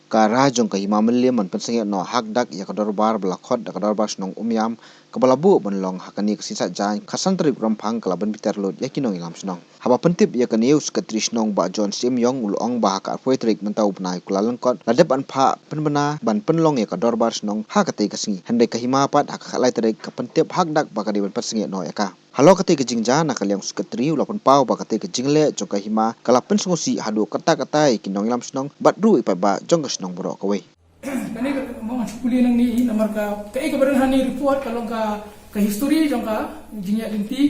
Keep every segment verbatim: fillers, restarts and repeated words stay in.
Ka rah jong ka hima Mylliem ban pynsangeh noh hakdak ïa ka dorbar ba la khot da ka dorbar shnong Umiam, kaba la buh ban long ha kane ka sngi Saitjaiñ, khatsan tarik Rymphang, ka la ban bitar lut ïa ki nongïalam shnong. Haba pyntip ïa kane, u Secretary Shnong Bah John Syiemiong u la ong ba ha ka arphew tarik mynta u bnai Kyllalyngkot la dep ban phah pynbna ban pynlong ïa ka dorbar shnong ha katei ka sngi. Hynrei ka hima pat ha ka khatlai tarik ka pyntip hakdak ba ka dei ban pynsangeh noh ïa ka. Halor katei ka jingjia, na ka liang u Secretary u la pynpaw ba katei ka jingleh jong ka hima ka la pynsngewsih haduh katta katta ïa ki nongïalam shnong bad ruh i paidbah jong ka shnong baroh kawei. Kane ka, mo, ngan shu pule nangne hi namar ka, kaei kaba don ha kane ka report ka long ka, ka history jong ka jingïaid lynti,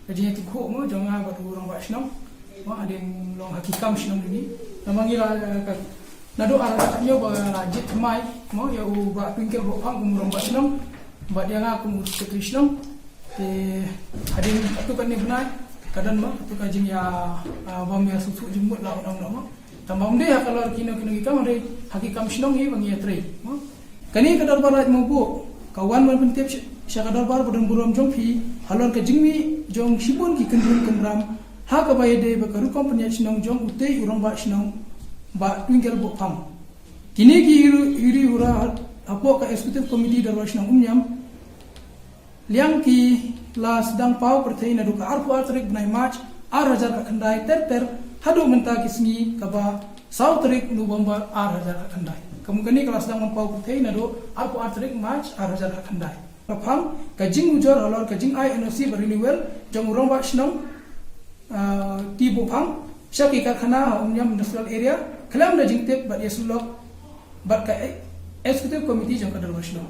ka jingïaid tyngkhuh, mo, jong nga bad u rangbah shnong, mo, hadien long ha ki kam shnong kine. Namar ngi la, ka, naduh ar hajar khathynñiew ba la jied thymmai, mo, ïa u Bah Twinkle Bohphang kum u rangbah shnong bad ïa nga kum u secretary shnong. Te hadien katto katne bnai ka don, mo, katto ka jingïa, ah, bam ïa suk suk jingmut la ong ong, mo. Tangba ym dei ha ka lor kino kino ki kam, hynrei ha ki kam shnong hi ba ngi ïatrei, mo. Kane ka dorbar Raid Mawboh ka wan ban pyntip sha, sha ka dorbar ba don burom jong phi halor ka jingmih jong shibun ki kyndrum kyndram ha kaba ïadei bad ka rukom pynïaid shnong jong utei u rangbah shnong Bah Twinkle Bohphang. Kine ki ri, ri ura hapoh ka executive committee dorbar shnong Umiam. Liang ki la sdang paw pyrthei naduh ka arphew ar tarik bnai March ar hajar khatkhyndai ter ter haduh mynta ki sngi kaba saw tarik November ar hajar khatkhyndai. Ka mut kane ka la sdang ban paw pyrthei naduh arphew ar tarik March ar hajar khatkhyndai. Ka phang ka jingujor halor ka jingai N O C ba renewal jong u rangbah shnong, ah, T Bohphang sha ki karkhana ha Umiam Industrial Area khlem da jingtip bad ïasyllok bad ka e-, executive committee jong ka dorbar shnong.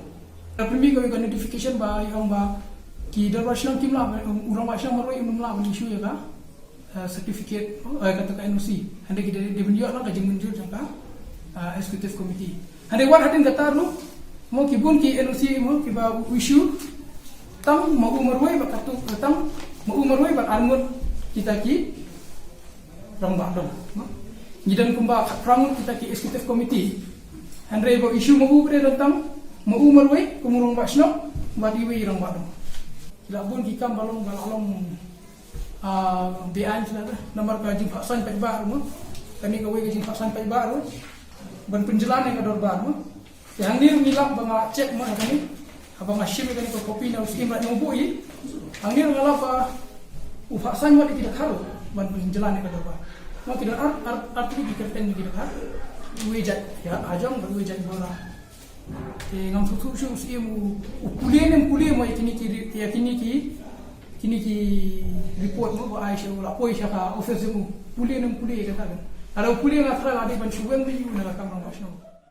Ka pynmih kawei ka notification ba ïa ong ba ki dorbar shnong kim lah, um, u rangbah shnong marwei um lah ban issue ïa ka, uh, certificate, uh, kata ka N O C. Hynrei ki dei, dei ban ïoh lang ka jingmynjur jong ka, uh, executive committee. Hynrei wat hadien kata ruh, mo, ki bun ki N O C, mo, kiba u issue tang ma u marwei bad katto, tang ma u marwei bad arngut kita ki rangbah dong, no? Ngi don kumba khatphra ngut kita ki executive committee. Hynrei ba issue ma u ba dei tang ma u marwei kum u rangbah shnong bad iwei i rangbah dong. Ki la bun ki kam ba long, ba la long, ah, beaiñ, ki la, namar ka jingphatsaiñ paidbah ruh, no? Kane kawei ka jingphatsaiñ paidbah ruh ban pynjlan ïa ka dorbar, no? Te hangne ruh ngi lap ba nga check mo hangne. Haba nga shim ïa kane ka copy na u Syiem Raid Mawboh hi. Hangne ruh nga lap ba u phatsaiñ wat ïa ki dkhar ruh ban pynjlan ïa ka dorbar. Mo, ki don ar, ar, ar tylli ki kyrteng ki dkhar. Uwei jait ïa hajong bad uwei jait bora. Te ngam sngewthuh shuh u Syiem u, u pule ne em pule mo ïa kine ki ri-, ïa kine ki, kine ki report mo ba ai sha u, la poi sha ka office jong u. Pule ne em pule ïa kata kan. Lada u pule nga tharai la dei ban shu weng beit ïa u na ka kam rangbah shnong.